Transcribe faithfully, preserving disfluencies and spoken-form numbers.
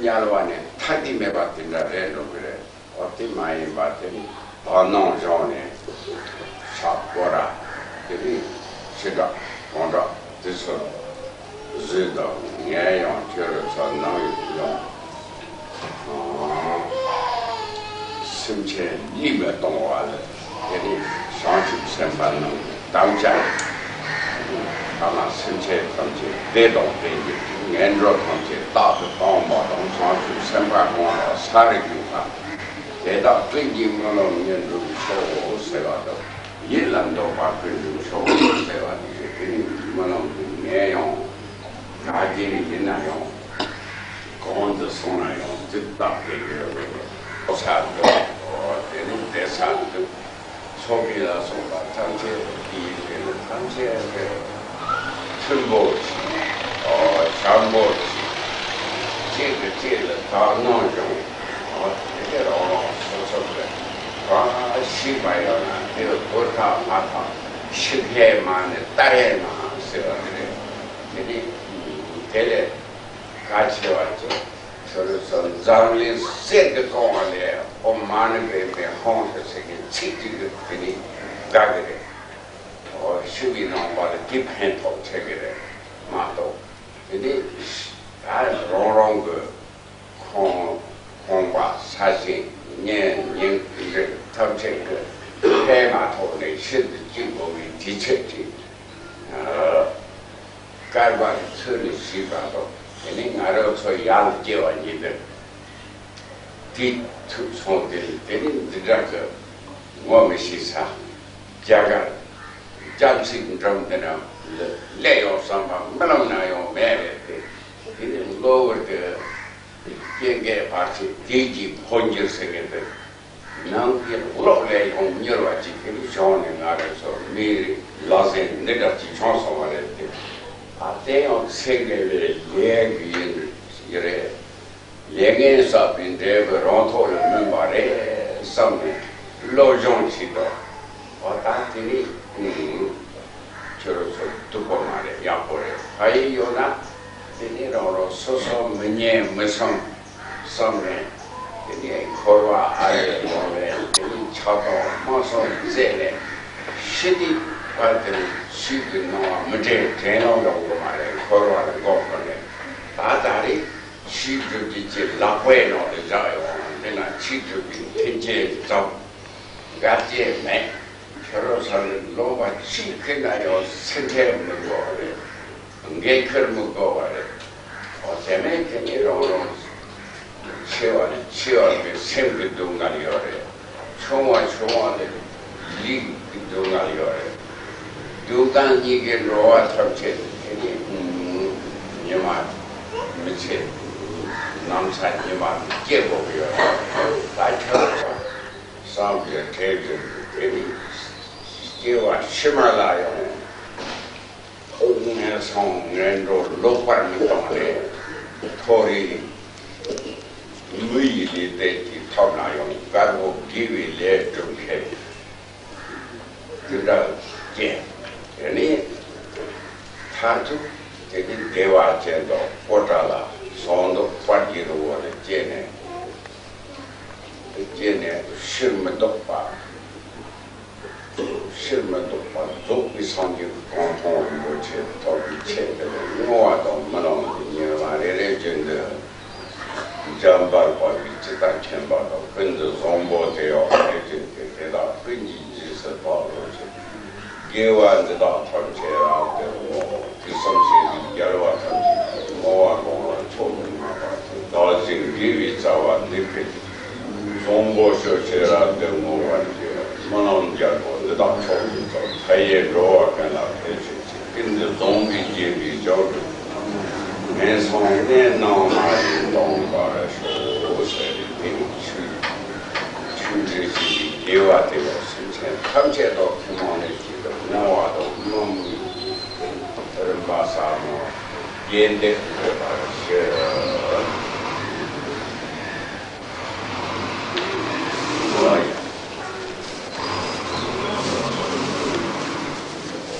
དམྱལ་བ་ནས་ཐར་གྱི་མེད་པ་དེ་འདྲ་རེད་འགྲོ་གི་རེད། འོ་དེ་མ་ཡིན་པ་དེ་ནི་དག་སྣང་གཞུང་ནས་ཕྱག་སྐོར་ར། དེ་ནི་ཕྱི་དགྲ་གང་དགྲ་དེ་ཚོ་བཟོད་དང་། ངས་ཡང་ཁྱོད་རང་ཚོ་ནང་ཡོང་སེམས་ཅན་ལུས་མེད་གཏོང་བ་ལ། དེ་ནི་བྱང་ཆུབ་སེམས་དཔའ་རྣམས་ཀྱི་དམ་བཅའ། ཐ་མ་སེམས་ཅན་ཐམས་ཅད་བདེ་དང་ལྡན་གྱུར་ཅིག། ངན་འགྲོ་ཐམས་ཅད་རྟག་ཏུ་སྟོངས་པ་དང་། བྱང་ཆུབ་སེམས་དཔའ་གང་དག་ས་རུ་འགྱུར་བ། དེ་དག་ཀུན་གྱི་སྨོན་ལམ་ཉིད་འགྲུབ་ཤོག་ཟེར་བ་དང་། ཡིད་ལ་འདོད་པ་ཀུན་འགྲུབ་ཤོག་ཟེར་བ་དེ་རེད། དེ་ནི་སྨོན་ལམ་དེ་ངས་ཡང་ག་གེ་ཡིན་ན་ཡང་། གང་དུ་སོང་ན་ཡང་དུས་རྟག་ཏུ་ཡོད་དགོས། ས་འདུག་དེ་ནི་བསྡད་ས་འདུག་ཚོགས་པའི་ལ་སོགས་པ་ཐམས་ཅད་དེའི་རིགས་ཐམས་ཅད་དེ་མཐུན་པོ་བྱས། བྱམས་པོ་བྱས། གཅིག་གིས་གཅིག་ལ་དག་སྣང་སྦྱོང་། དེ་དེ་རང་རང་སོ་སོ་གི་གང་ཤེས་པ་ཡོད་ན་དེ་ཧུར་ཐག་མ་ཐག་ཤེས་མཁན་མ་ནི་ལྟ་མཁན་མ་ཟེར་བ་དེ་རེད། དེ་ནི་དེ་ལས་གལ་ཆེ་བ་ཅིག་ཁྱོད་རང་ཚོ་འཛམ་གླིང་གསེར་གྱིས་བཀང་བ་ལས་ཨོཾ་མ་ཎི་པདྨེ་ཧཱུྃ་ཟེར་མཁན་ཚིག་གཅིག་གིས་དེ་ནི་དགའ་གི་རེད། ཨོ་ཤི་བའི་ནང་པ་ལ་དེ་ཕན་ཐོགས་ཆེ་གི་རེད་མ་གཏོགས། དེ་ནི་ད་རང་རང་གི་ཁང་ཁང་པ་ས་ཞིང་གཉེན་ཉེ་རིགས་ཐམས་ཅད་ཀྱི་ཕན་མ་ཐོགས་ནས་ཤིན་ཏུ་སྐྱིད་དགོས་པའི་དུས་ཚོད་ཅིག་སྐལ་བ་ཚུལ་ལ་ཞིག་པ་དང་། དེ་ནི་ང་རང་ཚོ་ཡར་ལ་སྐྱེ་བ་ཉིད་དུ་དེ་ཐུག་སོང་། དེ་ནི་དེ་ནི་འདི་འདྲ་གི་ངོ་མི་ཤེས་ས་རྒྱ་གར་རྒྱ་མཚོའི་འགྲམ་དེ་ན་སླེབས་ཡོང་བསམ་པ་རྨི་ལམ་ན་ཡང་མེད་པས། དེ་དེ་ནི་གློ་བུར་དུ་རྐྱེན་གྱིས་བར་ཆད་བདུད་ཀྱི་འཕོ་འགྱུར་ཟེར་མཁན་དེ། ནང་གི་གློག་ལས་ཡང་མྱུར་བ་ཅིག་དེ་ནི་བྱུང་ནས་ང་རང་ཚོ་མིའི་ལག་ཟིན་འདི་འདྲ་ཅིག་བྱུང་སོང་བ་རེད་དེ། ཨ་དེ་ཡང་ཚེ་འགལ་བའི་ལས་ཀྱི་ཡིན་ཡི་རེད། ལས་ངན་བསགས་པའི་འབྲས་བུ་རང་ཐོག་ལ་སྨིན་པ་རེད་བསམ་ནས་བློ་སྦྱོང་བྱེད་དོ། འོ་ད་དེ་ནི་ཁྱོད་རང་ཚོ་སྡུག་པོ་མ་རེད། ཡག་པོ་རེད། ཕ་ཡུལ་ཡོད་ན་དེ་ནི་རང་རང་སོ་སོ་མི་ཉན་མི་བསམ་བསམ་ནས། དེ་ནས་འཁོར་བ་ཨ་རེ་ཡོང་བས། དེ་ནས་ཆགས་སྡང་དམག་ཟོང་རྩད་ནས་ཤི་དུས་བར་དེར་ཆོས་ཀྱི་སྣང་བ་མི་དྲན་དྲན་སྣང་ཡོང་གི་མ་རེད། འཁོར་བ་ལ་འགོག་དགོས་ནས། ད་ད་རེས་ཆོས་སྒྲུབ་ཀྱི་ཅིག་ལག་པའི་ནང་དུ་བཞག་ཡོང་བ་འདི་ན་ཆོས་སྒྲུབ་པའི་མཐུན་རྐྱེན་ཙམ་འགལ་རྐྱེན་མེད། ཁྱོད་རང་ཚོ་ནི་ལུང་པ་གཅིག་ཁུར་ན་ཡང་སེམས་ཁྲལ་མི་དགོས་པ་རེད། འགན་ཁུར་མི་དགོས་པ་རེད། འོ་དེ་མིན་དེ་ནི་རང་རང་ཆེ་བ་ནི་ཆེ་བ་གི་སེམས་ཀྱི་སྡུག་བསྔལ་ཡོད་རེད། ཆུང་བ་ཆུང་བ་ནི་ལུས་ཀྱི་སྡུག་བསྔལ་ཡོད་རེད། སྡུག་བསྔལ་གཉིས་ཀའི་འགྲོ་བ་ཐམས་ཅད་དེ་ནི་ཉི་མ་མི་ཚེ་ནམ་ཚ་ཉི་མ་སྐྱེལ་དགོས་ཀྱི་ཡོད་རེད། ད་ཁྱོད་རང་བསམ་པའི་གྲལ་དུ་དེ་ནི་སྐྱེ་བ་ཕྱི་མ་ལ་ཡང་ངན་སོང་ངན་འགྲོ་ལོག་པར་མི་གཏོང་ནས། མཐོ་རིས་མི་ཡི་ལུས་རྟེན་གྱི་ཐོབ་ན་ཡང་། དཀར་པོ་དགེ་བའི་ལས་སྒྲུབ་མཁན་དེ་འདྲ་སྐྱེ། དེ་ནི་མཐར་ཐུག་དེ་ནི་བདེ་བ་ཅན་དང་པོ་ཏ་ལ་ཟངས་མདོག་དཔལ་གྱི་རི་བོ་ལ་སྐྱེས་ནས། སྐྱེས་ནས་ཕྱིར་མི་ལྡོག་པ། ཕྱིར་མི་ལྡོག་པ་རྫོགས་པའི་སངས་རྒྱས་ཀྱི་གོ་འཕང་རིན་པོ་ཆེ་ཐོབ་པའི་ཆེད་དུ་བསྔོ་བ་དང་སྨོན་ལམ་གྱི་ཉེར་ལེན་རེ་རེ་བཞིན་དུ། འཇམ་དཔལ་དཔའ་བོས་ཇི་ལྟར་མཁྱེན་པ་དང་། ཀུན་ཏུ་བཟང་པོ་དེ་ཡང་དེ་བཞིན་ཏེ། དེ་དག་ཀུན་གྱི་རྗེས་སུ་བདག་སློབ་ཅིང་། དགེ་བ་འདི་དག་ཐམས་ཅད་རབ་ཏུ་བསྔོ། དུས་གསུམ་གཤེགས་པའི་རྒྱལ་བ་ཐམས་ཅད་ཀྱི། བསྔོ་བ་ལོངས་ལ་མཆོག་ཏུ་བསྔགས་པ་དེས། བདག་གཞན་དགེ་བའི་རྩ་བ་འདི་ཕུལ་ཏེ། བཟང་པོ་སྤྱོད་ཕྱིར་རབ་ཏུ་བསྔོ་བར་བགྱི། སྨོན་ལམ་རྒྱལ་པོ་འདི་དག་མཆོག་ཏུ་བརྩམས། མཐའ་ཡས་འགྲོ་བ་ཀུན་ལ་ཕན་བྱེད་ཅིང་། ཀུན་ཏུ་བཟང་པོས་བརྒྱན་པའི་ཞབས་ཏུ། ངན་སོང་གནས་རྣམས་མ་ལུས་སྟོངས་པར་ཤོག་ཟེར་ཏེ། དེ་ནི་ཆོས་ཆོས་འབྲེལ་བྱེད་པའི་དགེ་བ་དེ་ཡང་སེམས་ཅན་ཐམས་ཅད་དང་ཐུན་མོང་ནས་བྱེད་དུ་བསྔོ་བ་དང་སྨོན་ལམ་རིམ་པ་གསར་མ་རྒྱས་འདེབས་འགོད་པར་ཞུ།